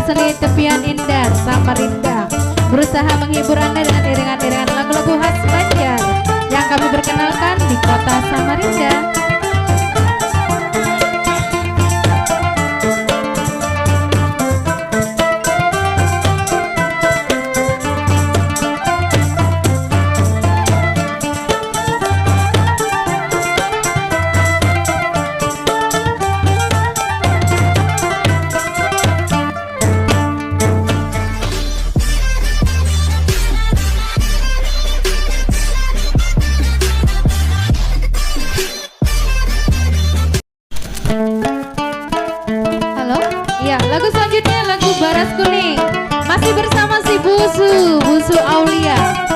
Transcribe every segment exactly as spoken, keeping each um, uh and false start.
Seni Tepian Indah Samarinda berusaha menghibur Anda dengan iringan-iringan lagu-lagu khas Banjar yang kami perkenalkan di kota Samarinda. Halo? Iya, lagu selanjutnya lagu Baras Kuning. Masih bersama si Busu, Busu Aulia.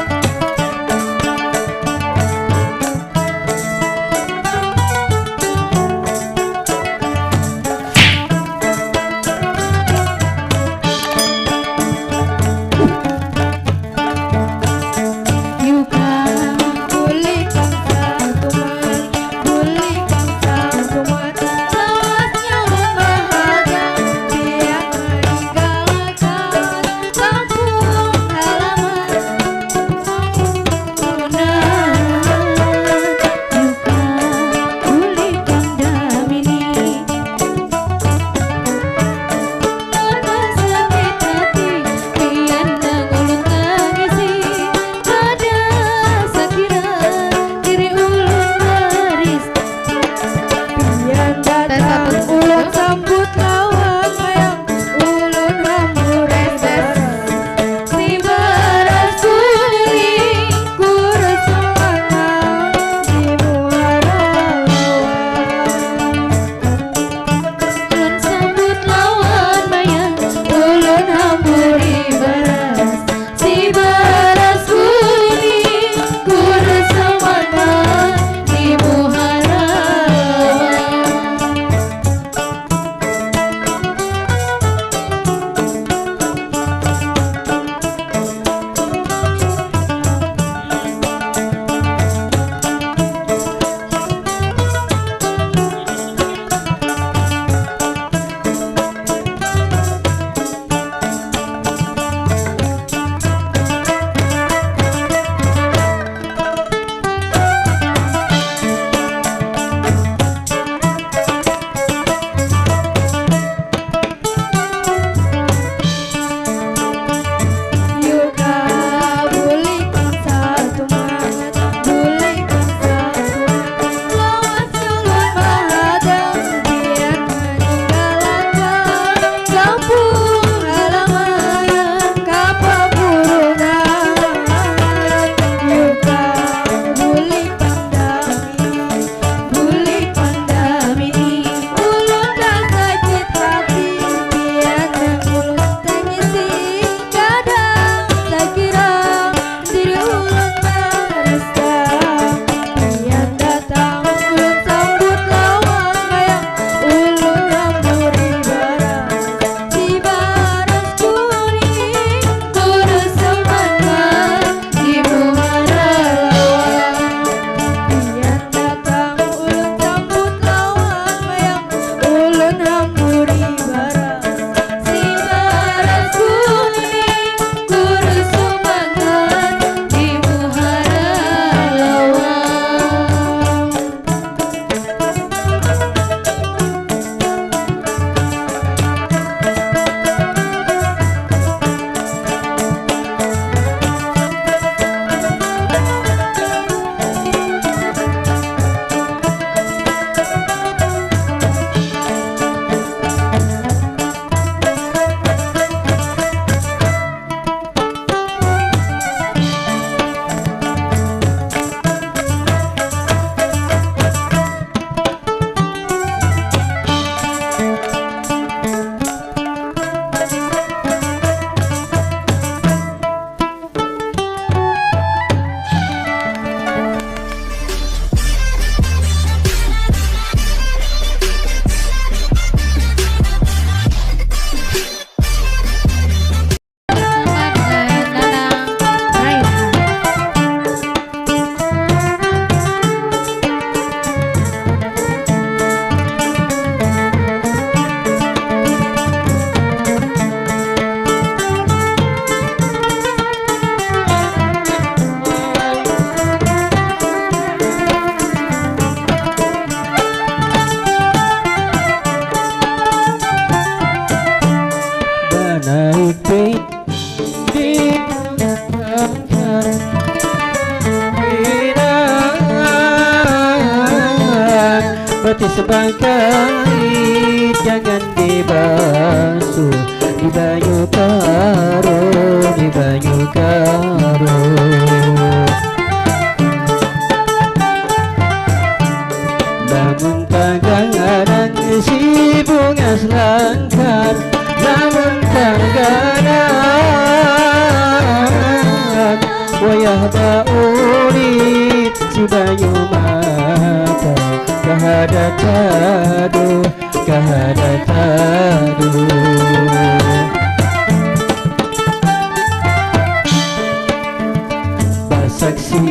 Di Batis bangkai jangan dibasuh di banyu karu, di banyu karu. Lamun taganang si bungas langkar, lamun taganang wayah baulit si banyu mata, kahada taduh, kahada taduh. Basaksi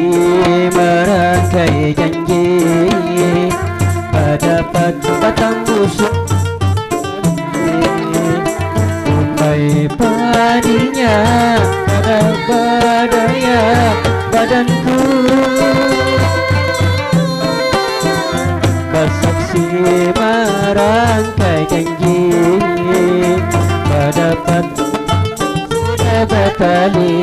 marangkai janji, badapat batang busuk. Umai padinya kada badaya badanku. Basaksi marangkai janji, badapat sudah batali,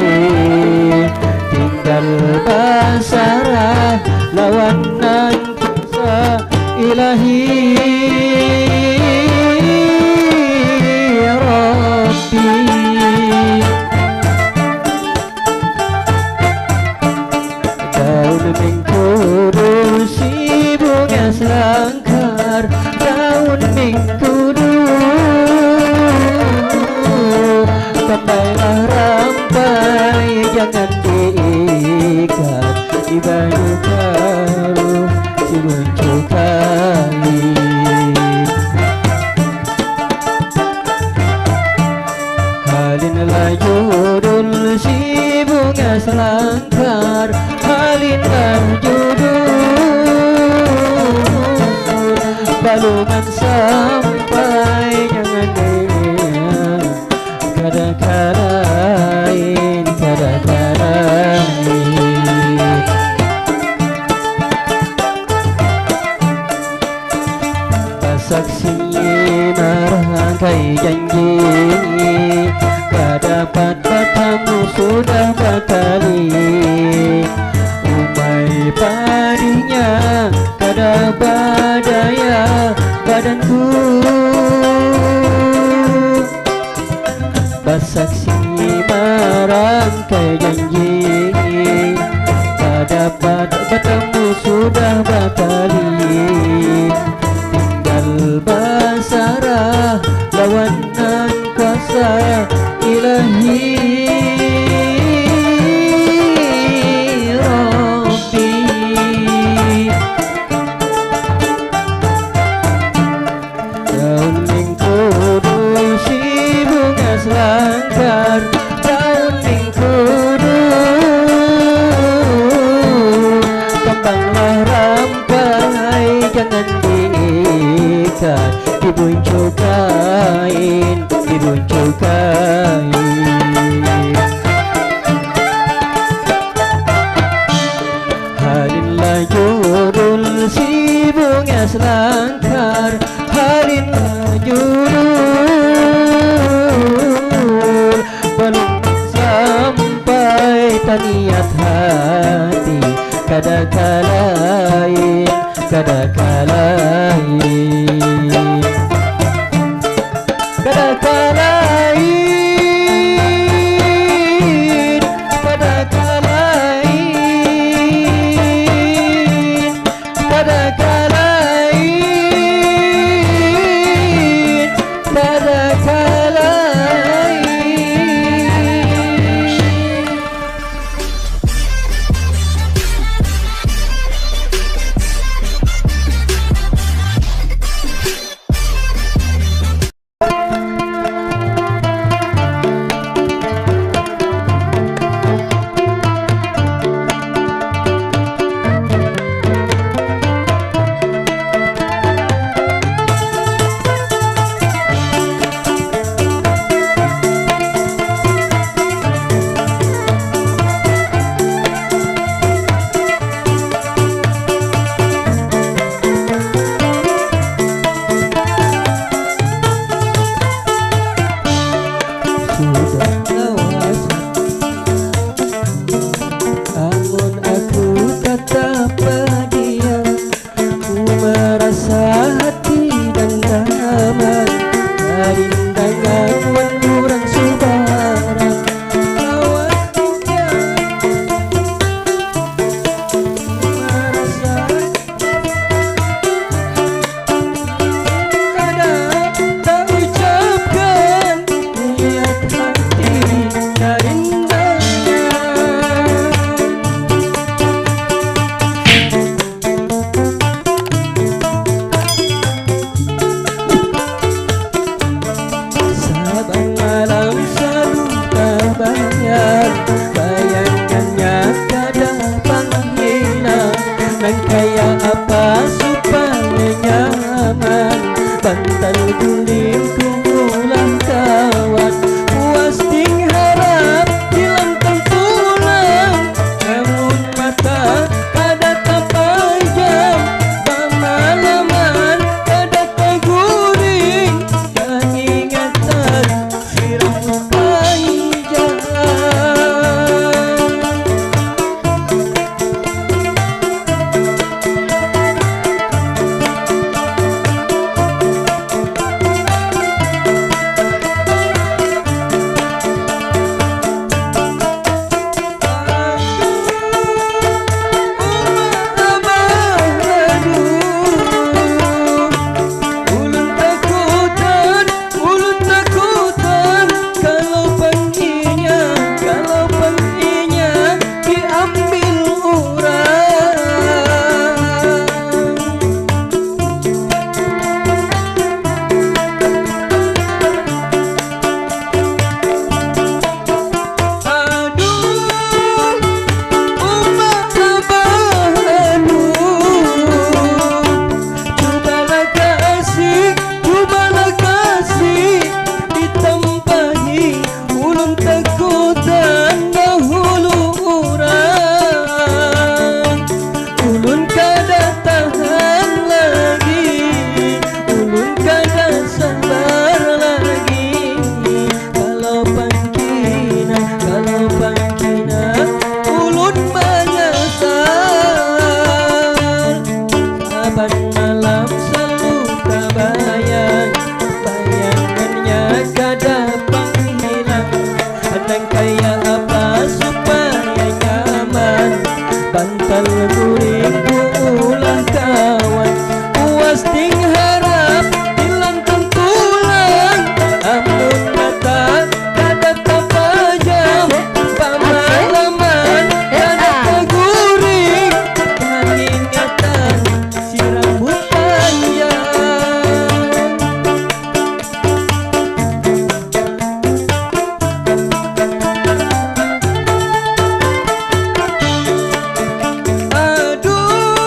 tinggal basarah lawan nang kuasa Ilahi Rabbi. Daun mingkudu si bungas langkar, daun mingkudu. Kembailah rampai, jangan diikat di banyu karu si buncukai. Halin lah judul si bungas langkar, halin lah judul baluman sampai jangan dilihat. Kada kalain, kada kalain. Basaksi marangkai janji, badapat batamu sudah batali. Umai padinya kada badaya badanku. Basaksi marangkai janji, badapat batamu sudah batali. Tinggal basarah lawan nang kuasa Ilahi Rabbi. Daun mingkudu si bungas langkar, daun mingkudu. Kembanglah rampai, jangan diikat, dibuncukain, dibuncukain. Halin lah judul si bungas langkar, halin lah judul balum sampai taniat hati, kada kalain, kada kalain. Kada kalain, kada kalain, kada kalain, kada kalain. Ya apa supaya nyaman, bantal guring ku ulah kawan. Puas ting harap dilantang pulang. Amun mata kada tapajam, pamalaman kada taguring, kaingatan si rambut panjang. Aduh.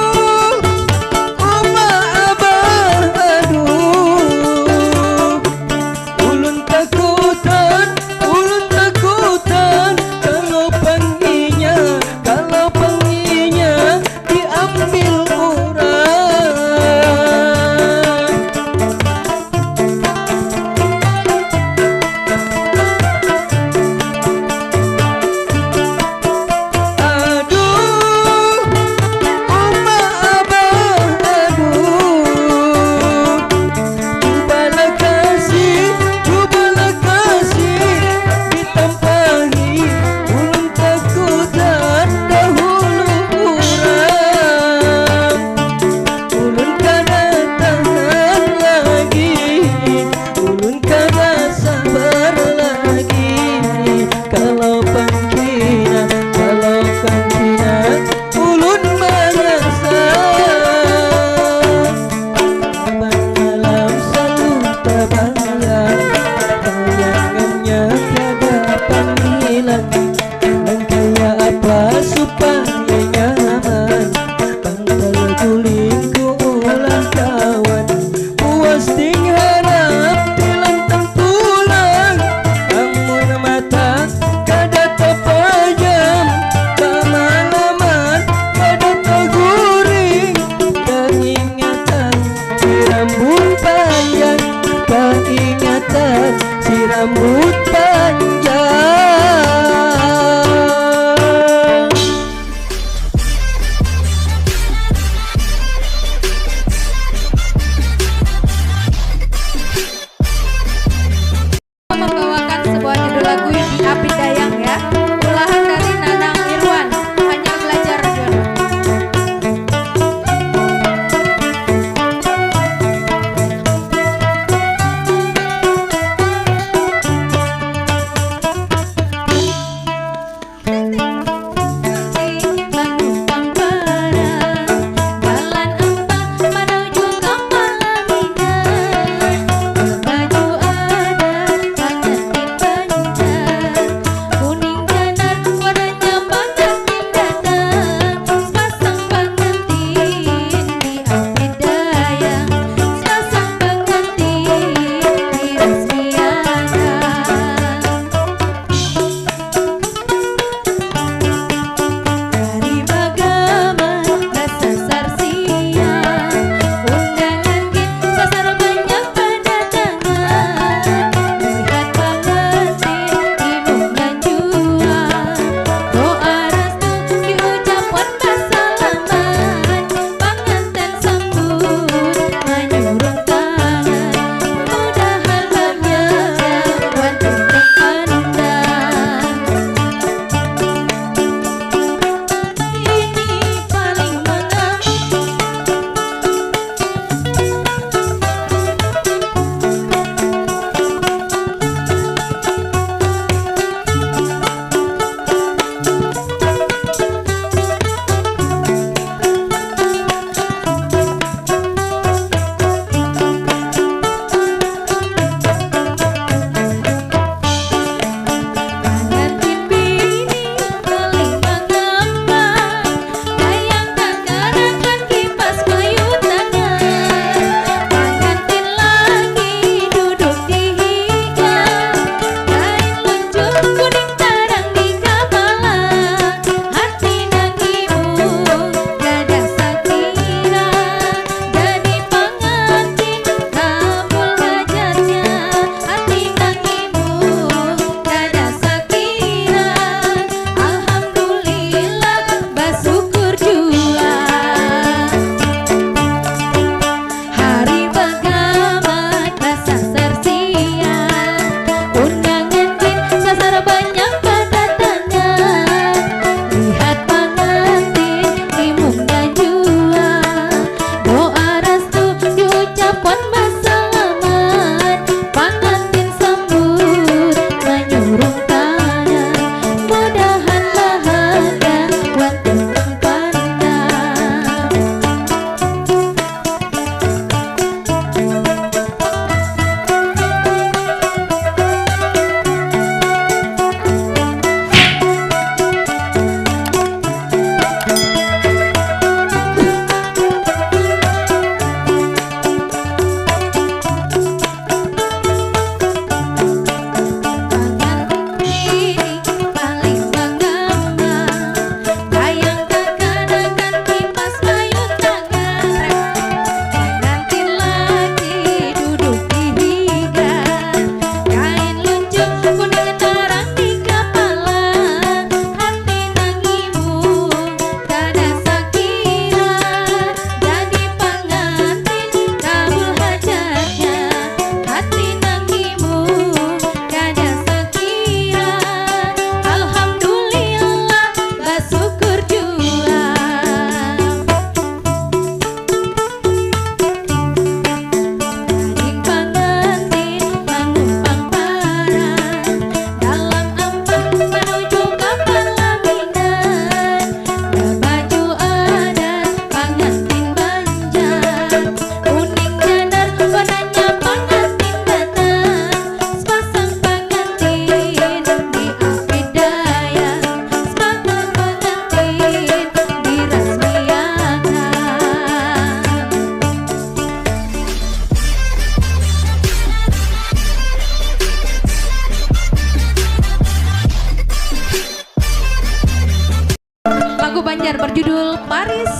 Banjar berjudul Paris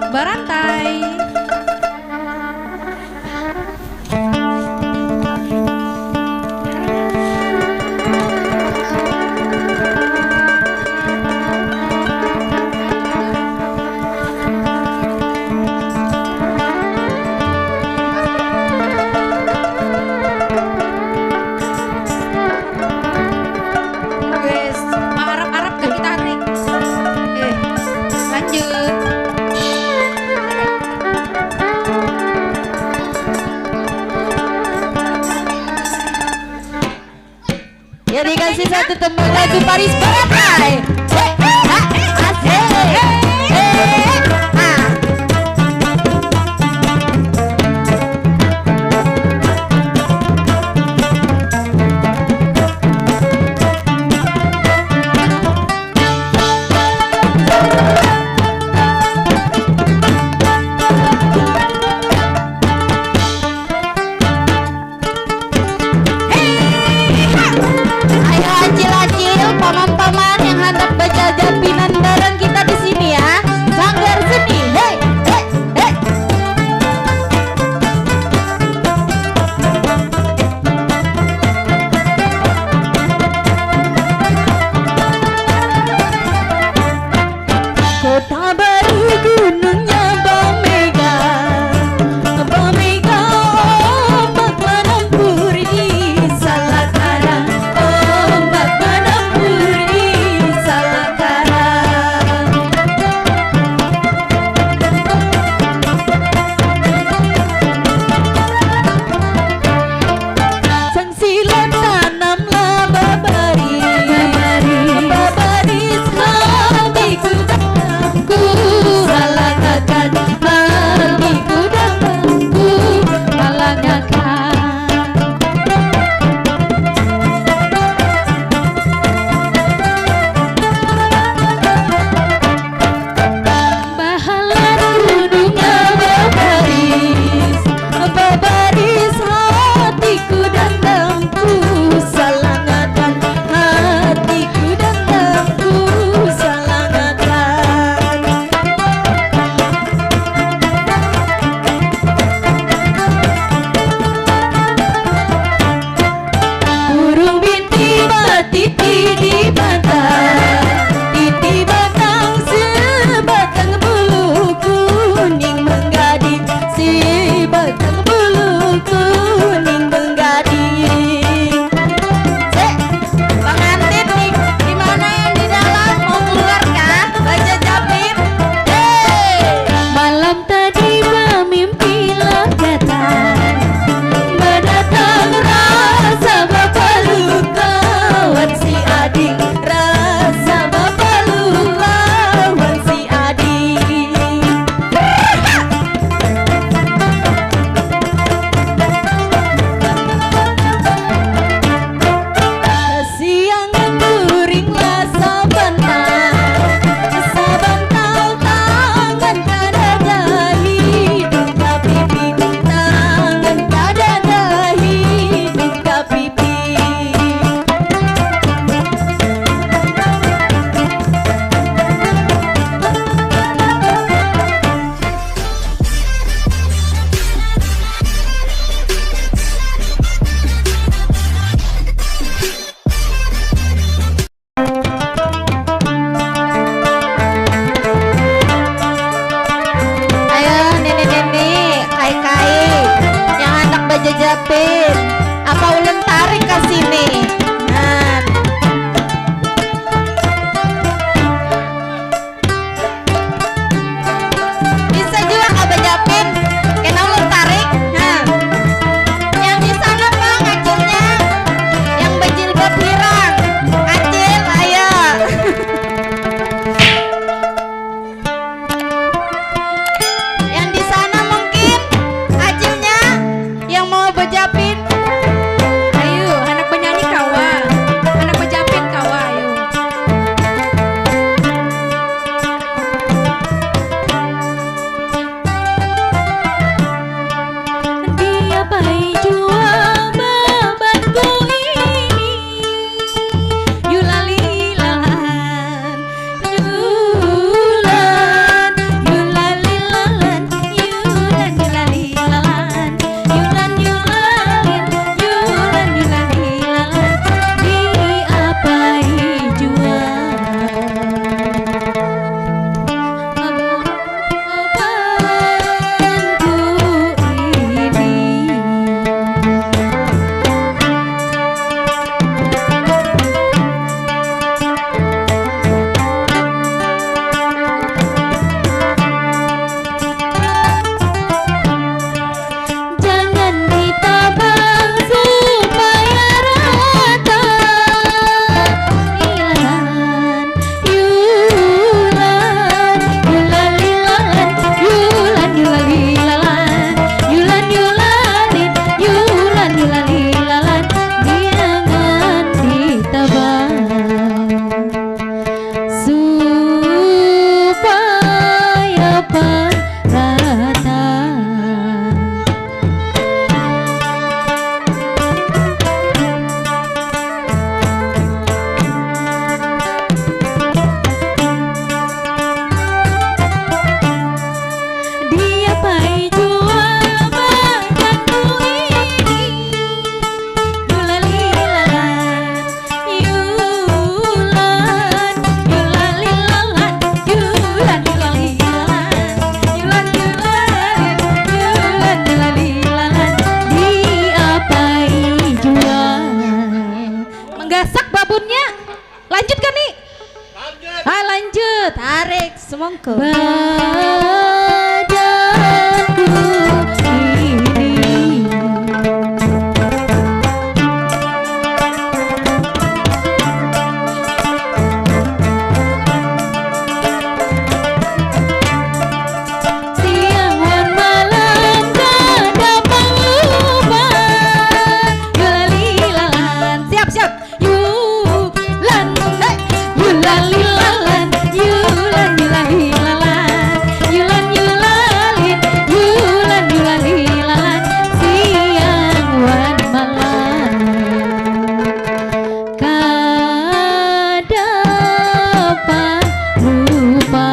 Barantai. Wes, arap-arap kami tarik. Eh, lanjut. Ya, dikasih satu tembang lagu Paris Barat, hai. Eh, eh, ah, eh, eh, eh, ah. Ayo, acil-acil, paman-paman yang handak bajajapinan barang kita di sini, ya. Sanggar seni, hei, hei, hei. Kota Baru gunungnya bamega, bamega ombak manampuri, salah karang ombak manampuri, salah karang. Sila tanamlah babaris, babaris hatiku dangku, halangakan hatiku dangku, halangakan. Bahalat gunungnya babaris, babaris hatiku dangku, salangakan hatiku dangku, salangakan. Burung binti batiti di batang, titi batang sebatang bulu kuning menggading, sebatang bulu kuning menggading. Sik, pengantin di, di mana yang di dalam? Mau keluar kah? Baca Japin. Hei! Malam tadi bamimpi lah datang, badatang rasa bapaluka wan si ading, rasa bapaluka wan si ading. Siangan guring lah sabantal, sabantal tangan kadada hidung ka pipi, tangan kadada hidung ka pipi. Ayo, nini-nini, kai-kai, yang handak bajajapin, apa ulun tarik ka sini? Nah. Bisa jua kah bajapin? Kena ulun tarik. Nah. Yang di sana, Bang, acilnya. Yang bajilbab hirang. Acil, ayo. Yang di sana mungkin acilnya yang mau bajapin. Tarik semongko. Siap, siap. Yulan, hey. Yulalilalan, yulan, yulalilalan, yulan, yulalin, yulan, yulalilalan, siang wan malam. Kada parupa.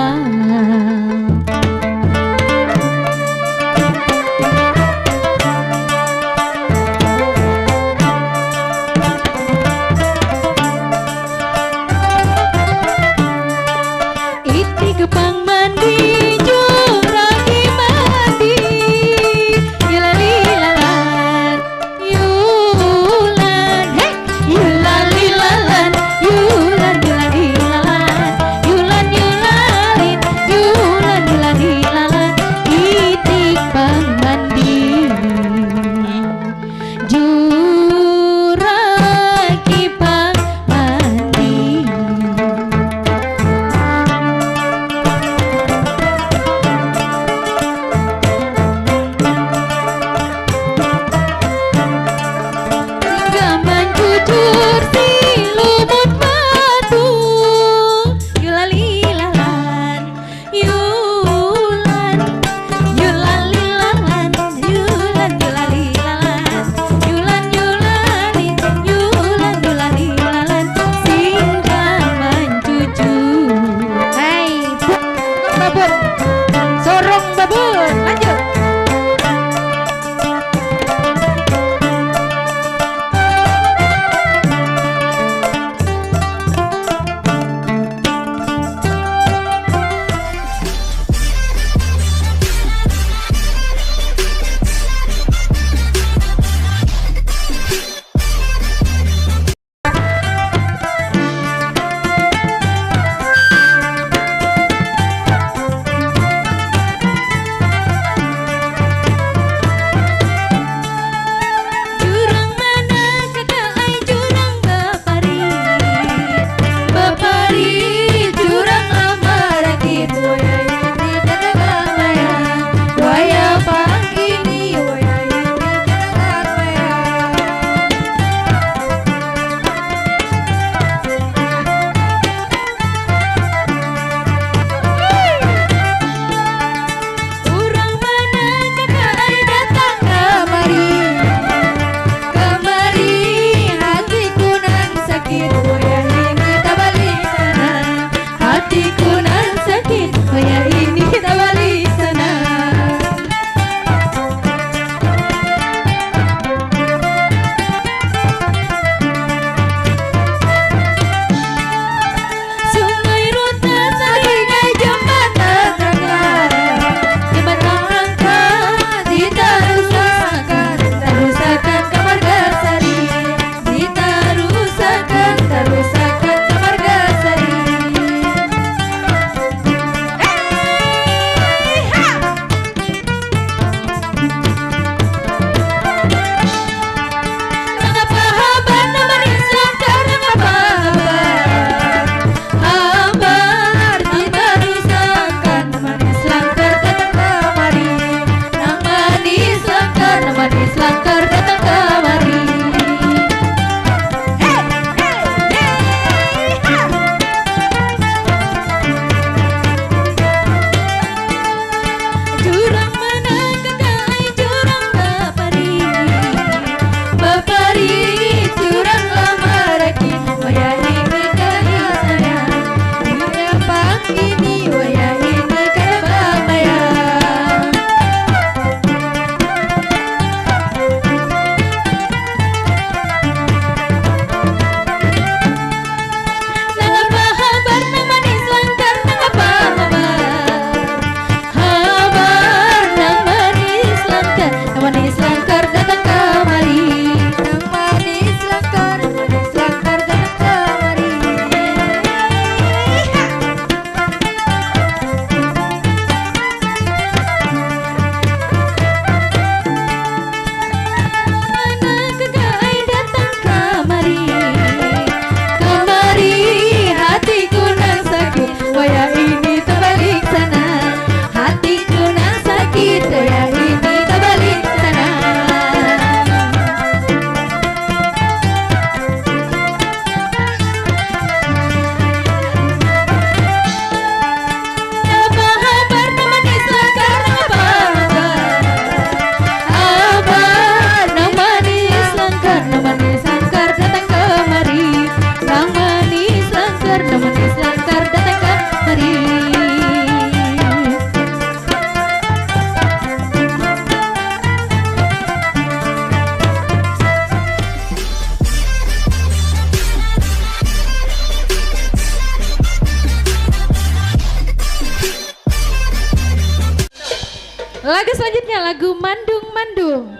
Lagu selanjutnya, lagu Mandung-Mandung.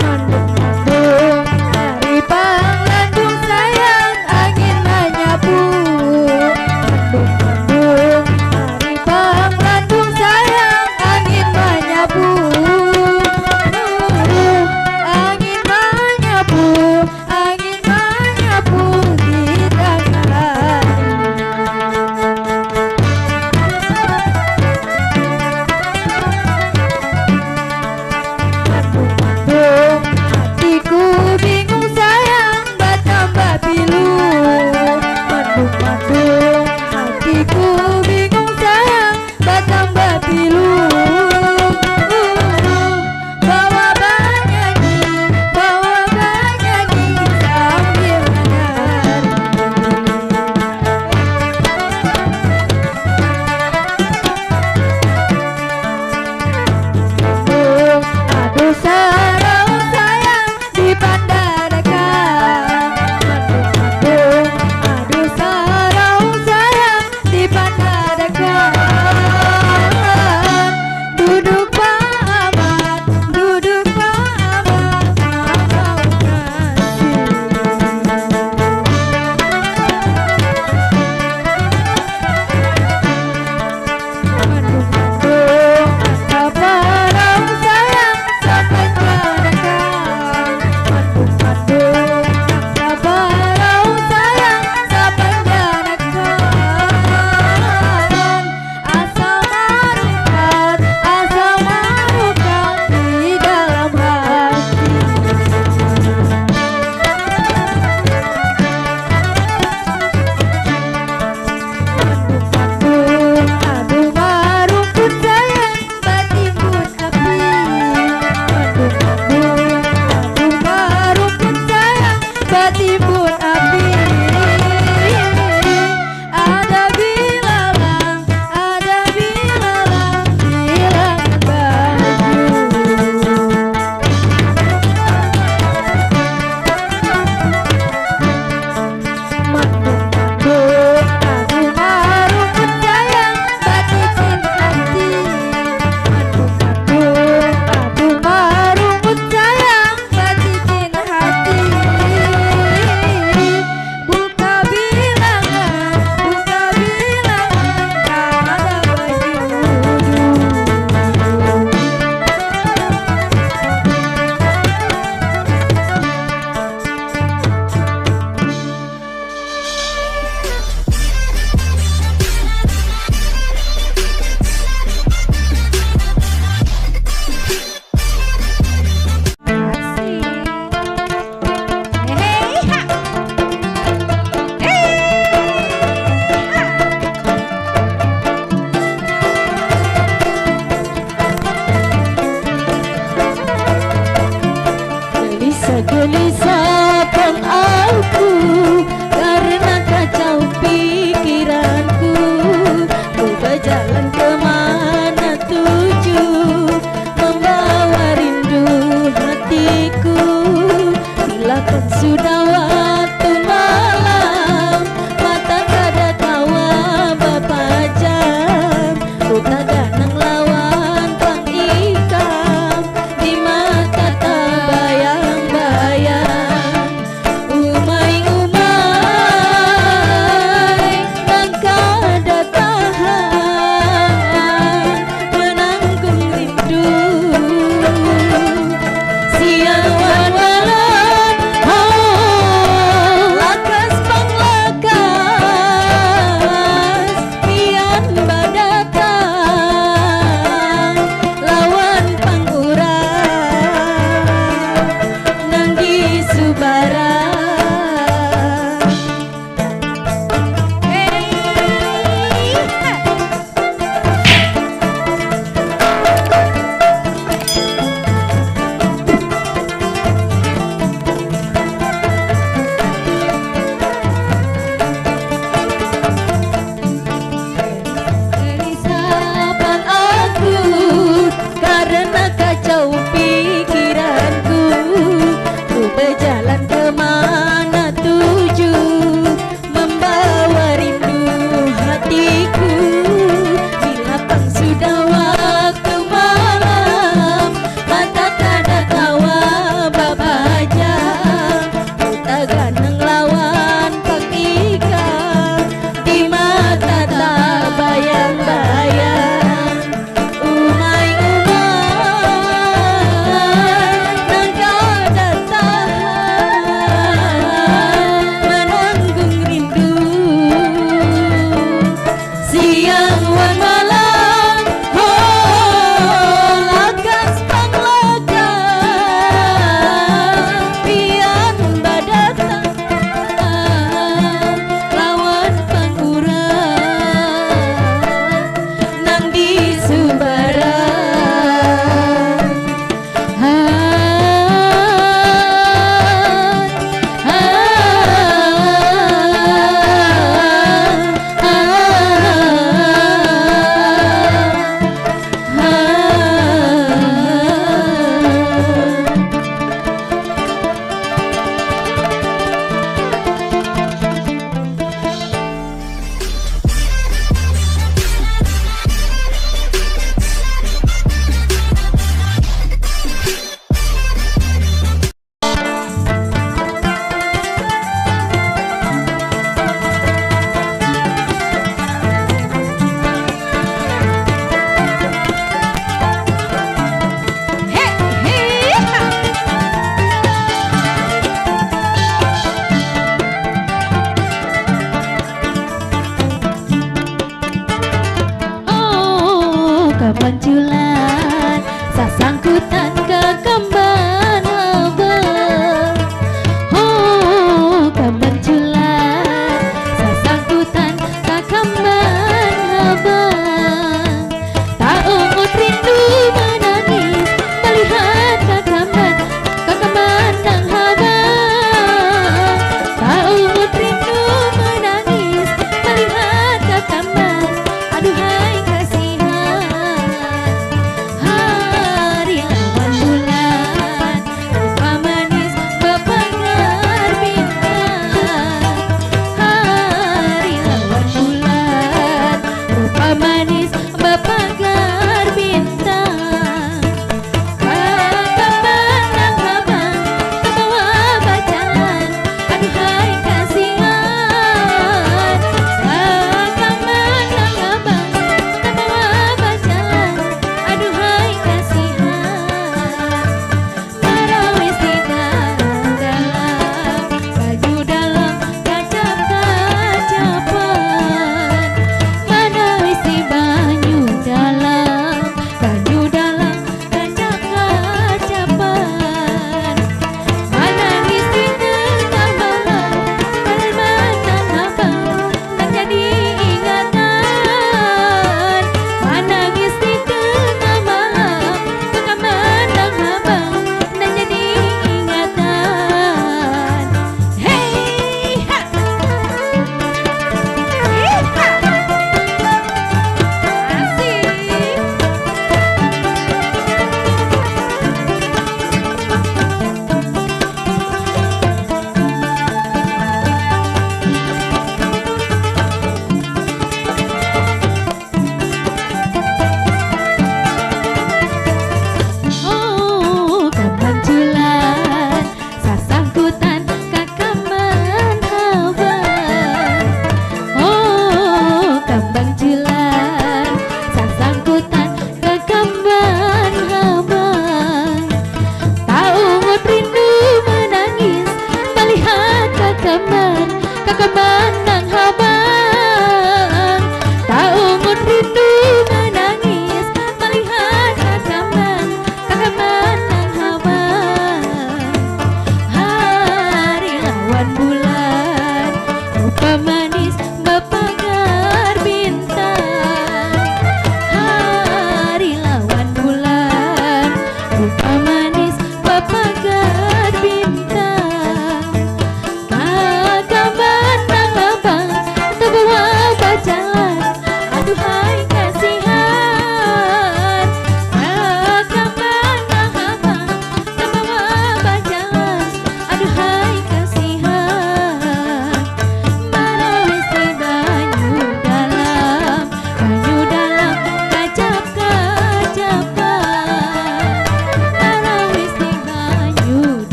Mendung-mendung, hari panglandung sayang, angin manyapu. Mendung-mendung, hari panglandung sayang, angin manyapu. Angin manyapu, angin manyapu di tangah hari. Mendung-mendung, hatiku bingung sayang, batambah pilu. Mendung-mendung, hatiku bingung sayang, batambah pilu. Bawa banyanyi, bawa banyanyi sambil manari. Aduh sarau sayang di Pandadakan. Aduh, aduh, aduh sarau sayang di Pandadakan. Duduk Pak Amat, duduk Pak Amat, mamau nasi. Mandung-mandung angka parau sayang sapanjanakan. Mandung-mandung angka parau sayang sapanjanakan. Asa marukat, asa marukat di dalam hati. Mandung-mandung, aduh marumput sayang, batimbun api. Mandung-mandung, aduh marumput sayang, batimbun api. Ada bilalang, ada bilalang, bilangan baju. Mandung-mandung, aduh marumput sayang, batikin hati. Mandung-mandung, aduh marumput sayang, batikin hati. Buka bilangan, buka bilangan, kada bajudu. Gelisah-gelisah pang aku karena kacau pikiranku. Ku bajalan ke mana tuju, membawa rindu hatiku. Bila pun sudah waktu malam, mata kada kawa bapajam. Ku taganang lawan pang ikam, di mata tabayang-bayang. Umai, umai, nang kada tahan menanggung rindu. Siang wan malam, oh, lakas pang lakas pian badatang lawan pang urang nang di subarang.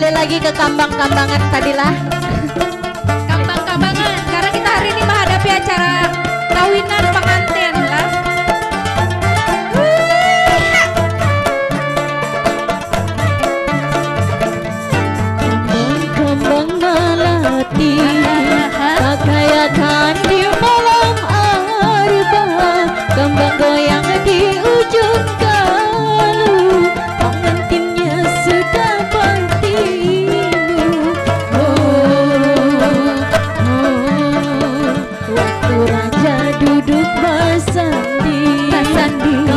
Ada lagi ke kambang-kambangan tadi lah. Kambang-kambangan, karena kita hari ini menghadapi acara kawinan pengantin lah. Kambang-kambang malati, pakaiakan di malam arba. Kambang goyang di ujung kalu, pengantinnya sudah bertimu. Oh, oh, waktu raja duduk bersanding, bersanding,